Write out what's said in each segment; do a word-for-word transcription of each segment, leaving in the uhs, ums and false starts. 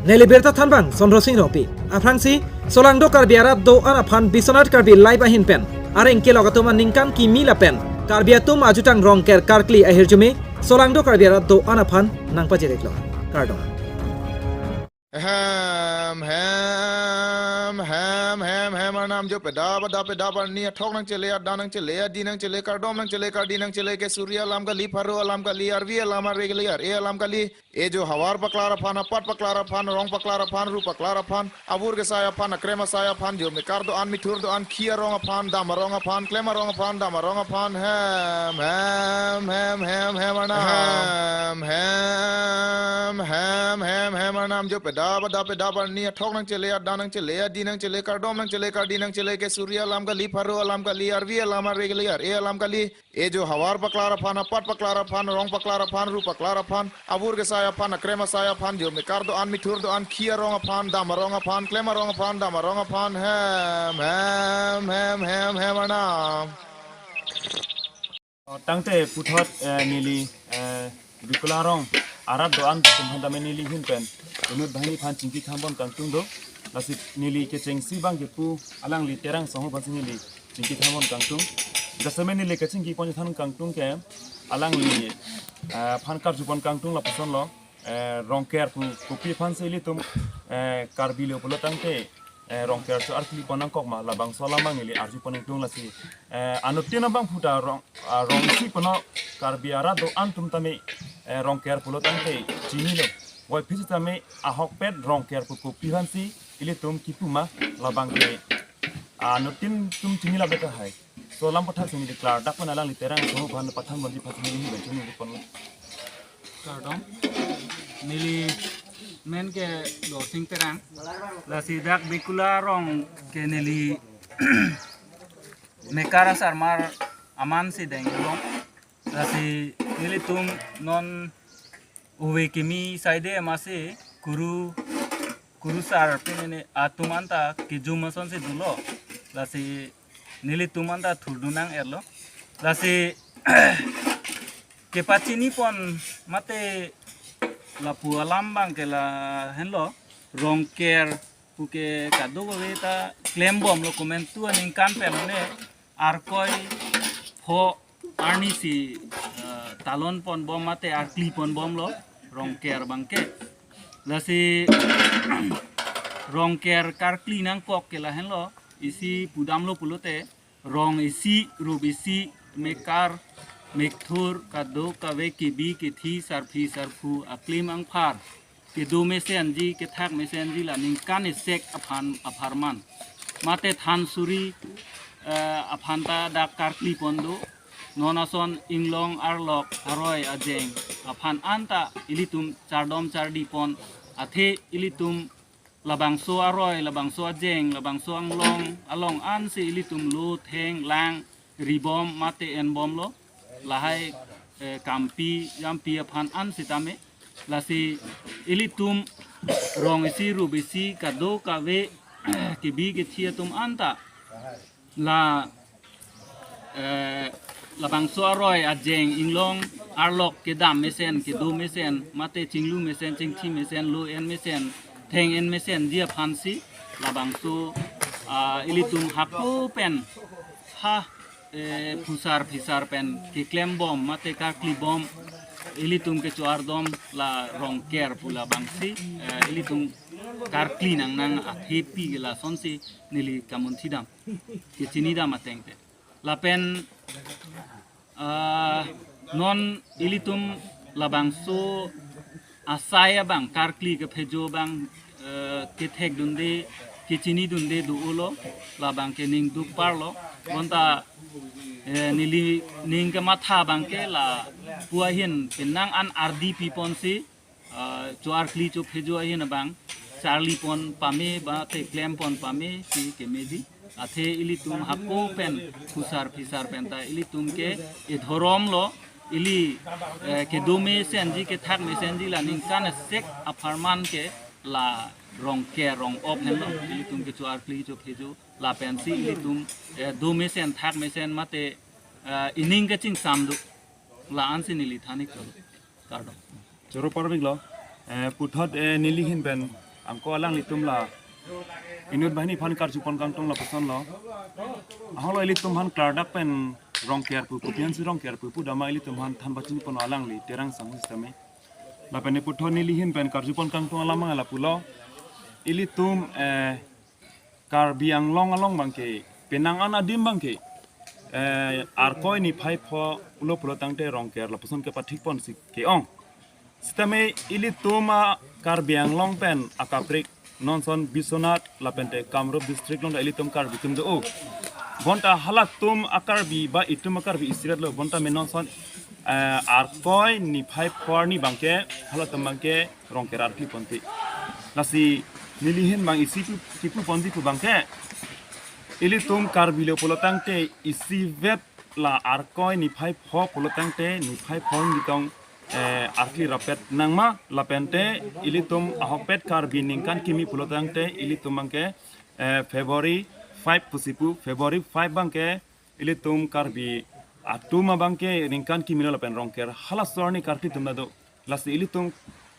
Neli birta thanbang Sondro Sing Rongpi. Aphrangsi, Solangdo Karbi arat do-an aphan Biswanath Karbi Live ahin pen areng kelok atum aningkan kimi lapen Karbi atum ajutang Rongker karkli ahirjume Solangdo Karbi arat do-an aphan nangpajir-iklo. Kardom. Hem, hem, hem, hem, hem, arnam jo peda, peda, peda, parni, athok nangchele, ada nangchele, adi nangchele, kardom nangchele, kardi nangchele, ke suri alam kali, pharo alam kali, arvi alam, arve kali, ar-e alam kali, e jo havar paklar aphan, apat paklar aphan, rong paklar aphan, ru paklar aphan, avur kesai aphan, akrem asai aphan, jo mekar do-an, mithur do-an, khi arong aphan, dam arong aphan, klem arong aphan, dam arong aphan, hem, hem, hem, hem, hem, arnam. Hem, hem, hem, hem, hem, arnam jo peda, peda, peda, parni, athok nangchele, ada nangchele, adi nangchele, kardom nangchele, kardi nangchele, ke suri alam kali, pharo alam kali, arvi alam, arve kali, ar-e alam kali, e jo havar paklar aphan, apat paklar aphan, rong paklar aphan, ru paklar aphan, avur kesai aphan, akrem asai aphan, jo mekar do-an, mithur do-an, khi arong aphan, dam arong aphan, klem arong aphan, dam arong aphan, hem, hem, hem, hem, hem, arnam. Tangte puthot, eh, neli, eh, Bikula arong arat do-an atum aphan tame neli ahin pen inut banghini aphan chingki thanbon kangtung do. Lasi neli kechengsi abang kepu alangli Terang Songho aphansi neli chingki thanbon kangtung. Jasemet neli kechingki pon than kangtung ke alangli, eh, aphan karjupon kangtung lapuson lo, eh, Rongker pu kopi aphansi ilitum, eh, Karbi le pulo tangte, eh, Rongker cho-arkli pon nangkok ma, labangso alam abang neli arjupon nangtung. Lasi, eh, anuttin abang puta rong, ah, rong isi puno Karbi arat do-an atum tame, eh, Rongker pulo tangte chinilo. Voiphit sitame ahokpet Rongker pu kopi aphansi ilitum kipu ma, labang ke, ah, anuttin atum chini labe tahai. So lam pathak sini di klardak pen alangli Terang Songho aphan pathanbonji aphansi neli ahin pen chini di pon. Kardom. Neli men ke Dorsing Terang. Lasi dak Bikula arong ke neli mekar asarmar amansi dengdunlong. Lasi nelitum non ove kimi saide amatsi kuru, kurusar pen neli atum anta kejum asonsi dolo. Lasi nelitum anta thurdun nang-etlo. Lasi kepachinipon mate lapu alam abang ke lahenlo, Rongker puke kadokave ta klembomlo, komantu aningkan pen ne arkoi pho arnisi, eh, talon ponbom mate arkli ponbomlo Rongker abang ke. Lasi Rongker karkli nangkok ke lahenlo, isi pudamlo pulote, rong isi, rup isi, mekar, mekthur, kadokave, kebi, kethi, sarpi, sarpo, aklim, angphar, kedo mesenji, kethak mesenji, la ningkan isek aphan apharman mate than suri, eh, aphan ta dak karkli pon do. Non ason inglong, arlok, aroi, ajeng aphan anta ilitum chardom chardi pon, athe ilitum labangso aroi, labangso ajeng, labangso inglong along ansi ilitum lo, theng, lang ribom mate enbomlo. Lahai, eh, kampi jampi aphan an sitame. Lasi ilitum rong isi, rup isi, kadokave, kebi kethi atum anta la, eh, labangso aroi, ajeng, inglong, arlok kedam mesen, kedo mesen mate chinglu mesen, chingthi mesen, lo en mesen, theng en mesenji aphansi labangso, ah, ilitum hako pen ha, eh, phusar phisar pen keklembom mate karklibom, ilitum kecho-ardom la Rongker pu labangsi, eh, ilitum karkli nangnang athepi ke lasonsi neli kamunthidam, kechinidam ateng te. Lapen, ah, non ilitum labangso asai abang, karkli kephejo abang, eh, kethekdunde, kechinidunde do-olo, labang ke ning dukparlo. Bonta, eh, neli ning kematha abang ke lapu ahin penang an ardi piponsi, ah, cho-arkli chophejo ahin abang charli pon pame ba te klem pon pame si kemeji. Athe ilitum hako pen phusar phisar pen ta ilitum ke e dhoromlo, ili, eh, kedo mesenji, kethak mesenji la ningkan isek apharman ke la Rongker, rong-op henlo, ilitum kecho-arkli chophejo lapensi ilitum, eh, do mesen thak mesen mate, eh, ining kachingsamdo, la ansi neli than-iklo. Kardom. Choro parmiklo, eh, puthot, eh, neli ahin pen Anke alanglitum la inut banghini aphan karjupon kangtung lapuson lo. Ahoklo ilitum aphan klardak pen Rongker pu, kopi aphansi Rongker pu pu dama ilitum aphan than pachini pon alangli Terang Sanghu sitame. Lapen puthot neli ahin pen karjupon kangtung alam abang lapulo. Ilitum eh Karbi Anglong along abangke penang an adim abangke eh Arkoi niphai pho pulo pulo tangte Rongker lapuson kepathik ponsi ke-ong. Sitame ilitum a Karbi Anglong pen akaprek nonson Biswanath lapente Kamrup district along ta ilitum Karbi atum do. Bonta halatum a Karbi ba itum a Karbi isirat lo bonta me nonson eh Arkoi niphai pho arni abangke halatum abangke Rongker arkli ponti. Lasi neli ahin abang isi pu, kipu ponti pu abangke ilitum Karbi lo pulo tangte isivet la Arkoi niphai pho pulo tangte niphai pho ni tong eh, arkli rapet nangma lapente ilitum ahokpet Karbi ningkan kimi pulo tangte ilitum abangke eh, February five pusi pu, February five abangke ilitum Karbi atum abangke ningkan kimi lo lapen Rongker halaso arni karkli atum ta do. Lasi ilitum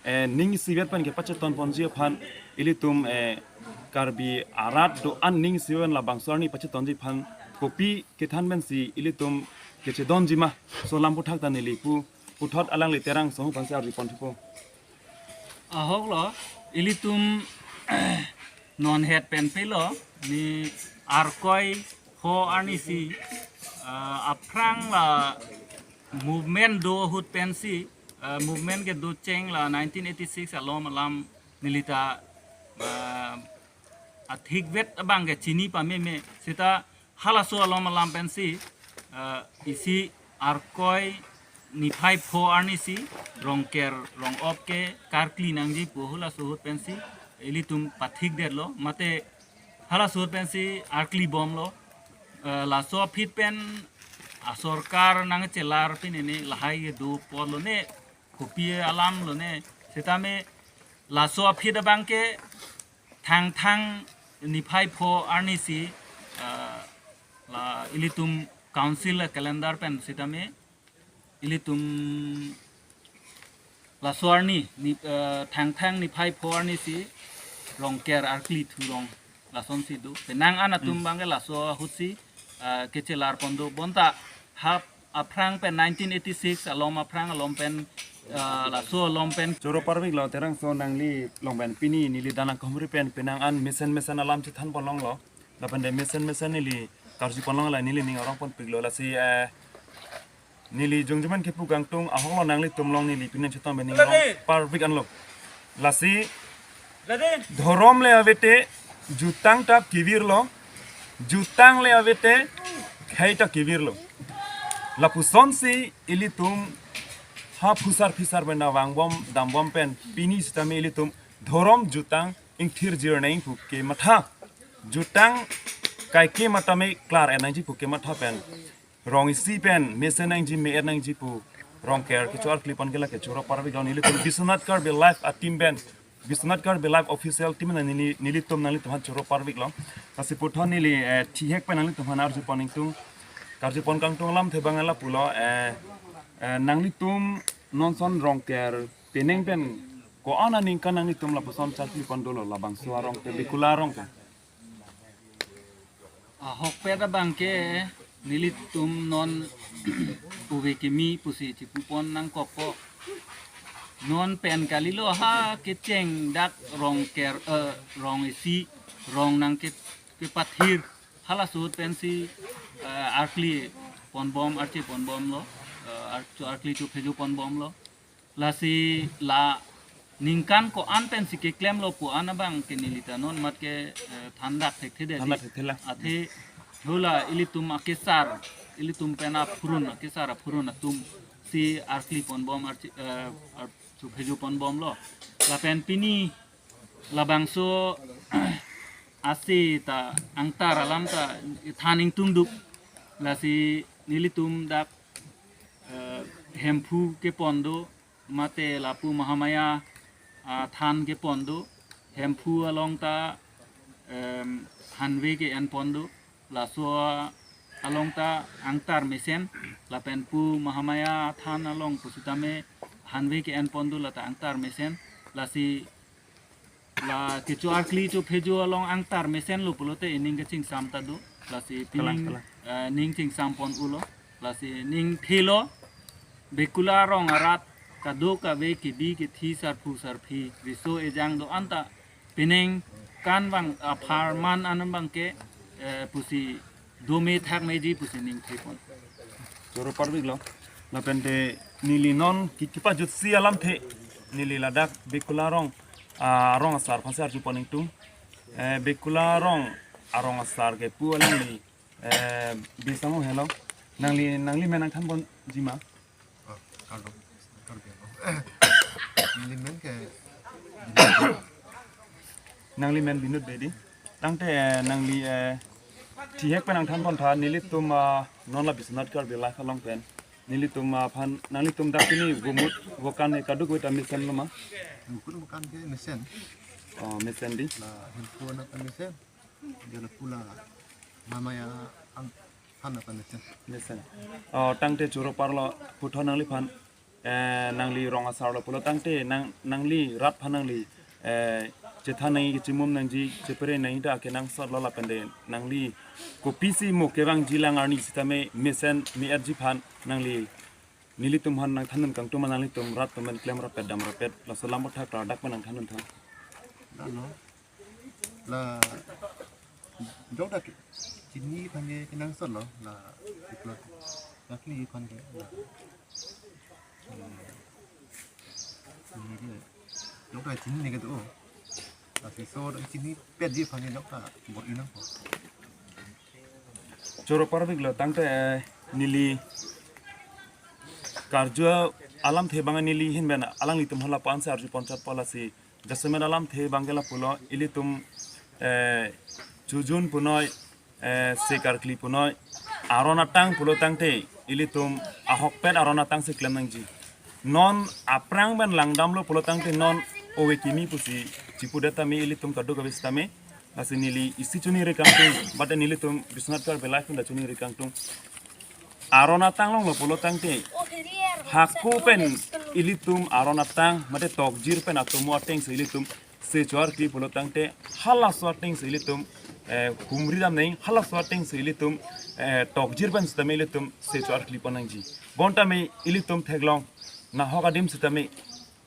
eh, ning isivet pen kepacheton ponji aphan ilitum eh, Karbi arat do-an ning isivet labangso arni pachetonji aphan kopi kethan pensi ilitum kechedonji ma, so alam aphuthak ta neli pu, puthot alangli Terang Sanghu aphansi arjupon thupo. Ahoklo, ilitum non het pen pilo, ni Arkoi pho arnisi, ah, aphrang la movement do ahut pensi, ah, movement kedo cheng la nineteen eighty-six alom alam nelita, ah, athikvet abangke chini pameme seta halaso alom alam pensi, ah, isi Arkoi niphai pho arnisi Rongker Rong-op ke karkli nangji pu halaso ahut pensi ilitum pathikdetlo mate halaso ahut pensi arkli bomlo, ah, laso aphi pen asorkar nangchelar pini ni lahai kedo apotlo ne kopi alamlo ne sitame laso aphi abangke Thangthang niphai pho arnisi, ah, la ilitum council a calendar pen sitame ilitum laso arni ni, ah, Thangthang niphai pho arnisi Rongker arkli thurong lasonsi do. Penang an atum abangke laso ahutsi, ah, kechelar pon do bonta hap aphrang pen nineteen eighty-six alom aphrang alom pen, ah, laso alom pen. Choro parviklo Terang Sanghu nangli along pen pini neli danang kahumri pen penang an mesen mesen alam chethan pon longlo. Lapen de mesen mesen neli karjupon long la neli ning arong ponpiklo lasi eh, neli jungjuman kipu kangtung ahoklo nanglitum along neli pini chetong pen ning arong parvik anlo. Lasi dhorom le avete jutang ta kevirlo, jutang le avete khei ta kevirlo. Lapusonsi ilitum ha phusar phisar pen vangbom dambom pen pini sitame ilitum dhorom jutang ingthir jirneng pu kematha. Jutang kaike matame klar-et nangji pu kematha pen rong isi pen mesen nangji me-et nangji pu Rongker kecho arkli pon ke lake choro parvik along nelitum Biswanath Karbi Live a team pen Biswanath Karbi Live official team na neli, nelitum nanglitum aphan choro parviklo. Lasi puthot neli eh, thihek pen nanglitum aphan arjupon ingtung karjupon kangtung alamthe abang lapulo eh, eh, nanglitum nonson Rongker penang pen ko-an aningkan nanglitum lapuson charkli pon dolo labangso arong ke bikula arong ke. Ahokpet abangke nelitum non puve kimi pusi chipupon nangkokpo. Non pen kalilo ha kecheng dak Rongker, eh, rong isi rong nang ke, kepathir halaso ahut pensi, eh, arkli ponbom arche ponbomlo, eh, ar-, cho arkli chophejo ponbomlo. Lasi la ningkan ko-an pensi keklemlo pu-an abangke nelita non matke, eh, thandak thekthedetji. Thandak thekthela. Athe hula ilitum akesar, ilitum pen aphurun, akesar aphurun atumsi arkli ponbom arche, eh, ar-, chophejo ponbomlo. Lapen pini labangso ase ta angtar alam ta than ingtungduk. Lasi nelitum dak, eh, Hemphu kepon do mate lapu Mahamaya, ah, than kepon do. Hemphu along ta, em, hanve ke-en pon do. Laso along ta angtar mesen lapen pu Mahamaya than along pusitame hanve ke-en pon do lata angtar mesen. Lasi La kecho arkli chophejo along angtar mesenlo pulote ining kachingsam ta do. Lasi Kalang, pining kalang. Eh, ning chingsam pon ulo. Lasi ning thelo. Bekula rong arat kadokave kebi kethi sarphu sarphi riso ejang do-an ta penang kan bang apharman anam bangke, eh, pusi dome thak meji pusi ning thepon. Choro parviklo. Lapente neli non ki- kipajutsi alamthe neli ladak Bekula rong, ah, rong asar aphansi arjupon ingtung. Eh, Bekula rong arong asar kepu alangli, eh, bisamo helo. Nangli, nangli men nangthanponji ma? Oh, kardom. Kardom. Neli men ke Nangli men Binod Bedi. Tangte, eh, nangli, eh, thihek pen nangthanpon tha nelitum, ah, non la Biswanath Karbi Live along pen. Nelitum, ah, aphan nanglitum dak pini gumut vokan ke kadokave ta mesenlo ma? Gumut vokan ke mesen. Oh, mesen di. La hemphu anat ta mesen. Dia la pula mamaya ang than anat ta mesen. Mesen. Oh, tangte choro parlo puthot nangliphan, eh, nangli rong asarlo pulo tangte nang nangli rat aphan nangli, eh, chethan nangji, chimum nangji, chepere nangji ta kenangsotlo lapente nangli kopisi mo kevangji lang arni sitame mesen me-etji aphan nangli nelitum aphan nangthandun kangtung ma, nanglitum rat atum pen klem rapet dam rapet laso lam athak ladak pen nangthandun tha. Dano. La jok dak chini aphan ke kenangsotlo la upload. Lakli aphan ke la. Hmm. Chini dia. Jok dak chini ne kedo. Lasi so dak chinipetji aphan ke jok dak bor-i nangpo. Choro parviklo tangte, eh, neli karju alamthe abang neli ahin pen alanglitum aphan lapu-ansi arjupon chotpo lasi jasemet alamthe abang ke lapulo ilitum, eh, chojun punoi, eh, se karkli punoi aron atang pulo tangte ilitum ahokpet aron atangsi klem nangji. Non aphrang pen langdamlo pulo tangte non ove kimi pusi chipudet tame ilitum kadokave sitame. Lasi neli isi choningri kangtung, bade nelitum Biswanath Karbi Live pen ta choningri kangtung. Aron atang longlo pulo tangte hako pen ilitum aron atang mate tokjir pen atomo atengsi ilitum se cho arkli pulo tangte halaso atengsi ilitum, eh, humri dam nang, halaso atengsi ilitum, eh, tokjir pen sitame ilitum se cho arklipon nangji. Bonta me ilitum theklong nahok adim sitame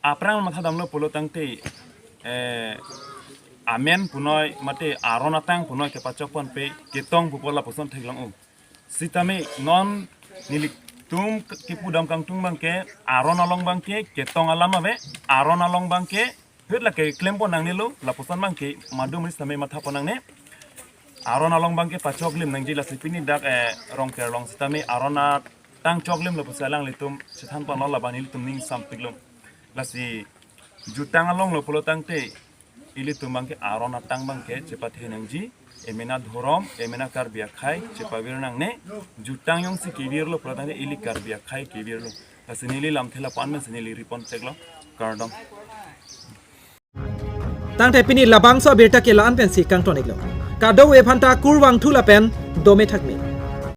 aphrang matha damlo pulo tangte, eh, amen punoi mate aron atang punoi kepachokponpe ketong pupo lapuson theklong-o. Sitame non nelitum kipu dam kangtung abang ke aron along abang ke ketong alam ave, aron along abang ke hut lake klempon nangnelo lapuson abang ke madum ris tame mathapon nangne. Aron along abang ke pachoklim nangji lasi pini dak, eh, Rongker along sitame aron atang choklimlo pusi alanglitum chethanponlo labang nelitum ning sampiklo. Lasi jutang alonglo pulo tangte ilitum abang ke aron atang abang ke chepathe nangji, emena dhorom, emena Karbi akhei chepavir nangne, jutang jongsi kevirlo pulo tangte ili Karbi akhei kevirlo. Lasi neli lamthe lapu-an pensi neli ripon cheklo, kardom. Tangte pini labangso abirta ke la-an pensi kangton-iklo. Kadokave aphanta kurvangthu lapen dome thakme.